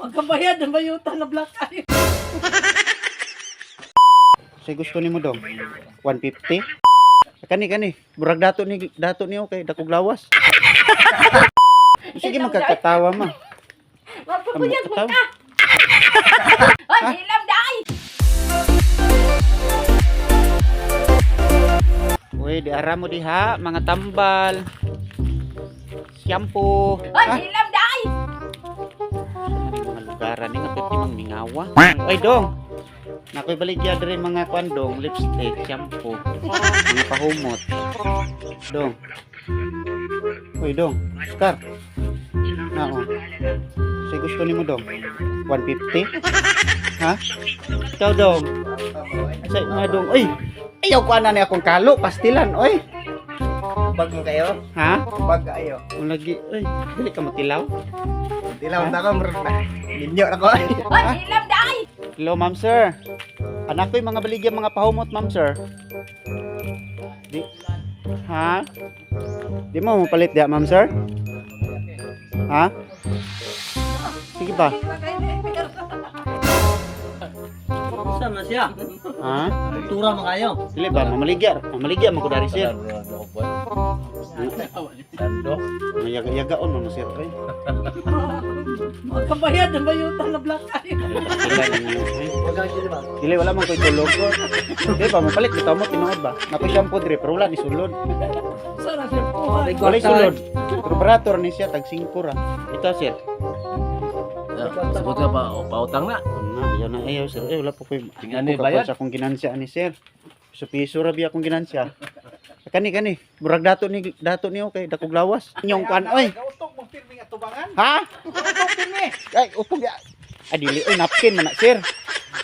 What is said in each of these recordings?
Magkabayad ang bayutan na black eye. Say gusto nimo, dong? 150? Kani kani, murag dato ni okay, dakog lawas. Sige, magkakatawa ma. Magpupuyag mo Katawa. ka. Hoy, hilam dai. Uy, di ara mo diha, mga tambal. Shampoo. Hoy, hilam dai. Ano yung mga lugaran ni nga pwede mang mingawa. Ay, dong. Nakoy baligya diri mga kwan, dong, lipstick, shampoo, mga pahumot. Dong. Uy, dong. Scar. Nako. Say gusto nimo, dong? 150? Ha? Ikaw, dong. Say nga, dong. Uy. Ayaw ko ana ni akong kalo, pastilan, oy. Bag mo kayo? Ha? Bag kayo. Ang lagi, oy, dili ka matilaw. Tilaw na ko, murag na. Ninyo na ko. Hoy, hilam dai. Hello, ma'am sir. Anak ko yung mga baligya, mga pahumot, ma'am sir. Di, ha? Di mo mapalit diya, ma'am sir? Ha? Sige ba? Saan na siya? Ha? Tura mo kayo. Dili ba? Mamaligya. Mamaligya mo ko dari, sir. Sando. Mayaga-yagaon mo, sir. Ay, Magkabayad ang bayutan na black eye. sila ninyo, ay. Dili, wala man ko'y tulog ko. Di ba, mapalit. Bitaw mo, tinuod ba? Nakoy shampoo dire, pero wala ni sulod. Saan na siya? Buhay. Walay sulod. Pero barato ni siya, tag 5 ra. Ito, sir. Sabot ka pa, o, pautang na. Na, ayaw na ayaw, sir. Eh, wala po ko'y Tingnan ni Ako bayad. sa akong ginansya ani, sir. Piso-piso ra biya akong ginansya. Kani kani, murag dato ni okay, dakog lawas. Inyong kan oy. Utok mo pirmi nga tubangan. Ha? Utok pirmi. Ay, upog ya. Ay, dili oy, napkin man na, sir.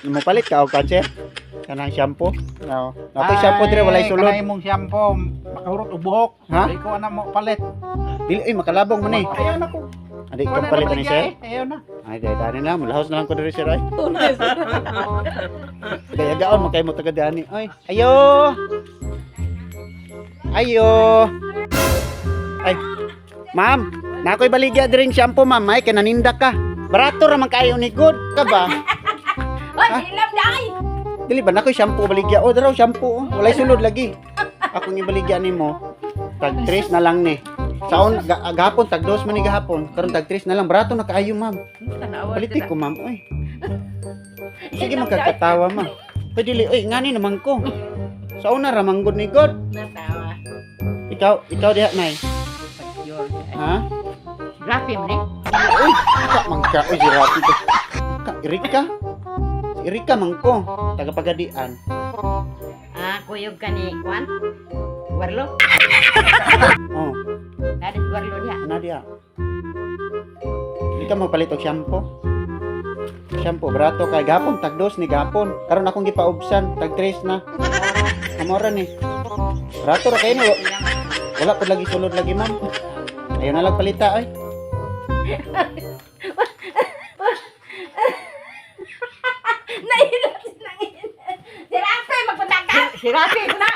Mo palit ka og kan, sir. Kanang shampoo. No. Nakoy shampoo dire, walay sulod. Kanay mong shampoo, makahurot og buhok. Ha? Di ko ana mo palit. Dili oy, makalabong man eh. Ayaw na ko. Adi ka palit ani, sir. Ayaw na. Ay, dahil dani na, mulahos na lang ko diri, sir, ay. Tunay. Gayagaon man kay mo taga dani. Oy, ayo. Ayo. Ay. Ma'am, nakoy baligya diring shampoo, ma'am, ay kay naninda ka. Barato ra man kaayo ni good ka ba? Hoy, hilam dai. Dili ba nakoy shampoo baligya? Oh, daraw shampoo. Oh. Walay sulod lagi. Akong ibaligya nimo. Tag 3 na lang ni. Saon gahapon tag 2 man ni gahapon. Karon tag 3 na lang. Barato na kaayo, ma'am. Palitik ko, ma'am. Oy. Sige, magkakatawa, ma'am. Oy, dili, oy, ngani naman ko. Sa una ra man gud ni God. Natawa. Ikaw, ikaw diha, nay. Ha? Rapi mo ni. Uy, ka man ka. Uy, si Rapi to. Ka, Erika. Si Erika man ko. Taga Pagadian. Ah, kuyog ka ni Kwan. Warlo. Oh, Nada si Warlo diha. ano diha? Di ka mapalit og shampoo. Shampoo, barato kay gapon tag dos ni gapon. Karon akong gipaubsan, tag tres na. Amora ni. Barato ra kayo ni. Wala pud lagi sulod lagi, ma'am. Ayaw na lang palita ay. Nahilot nang. Si Rapi magpunta ka. Si Rapi na.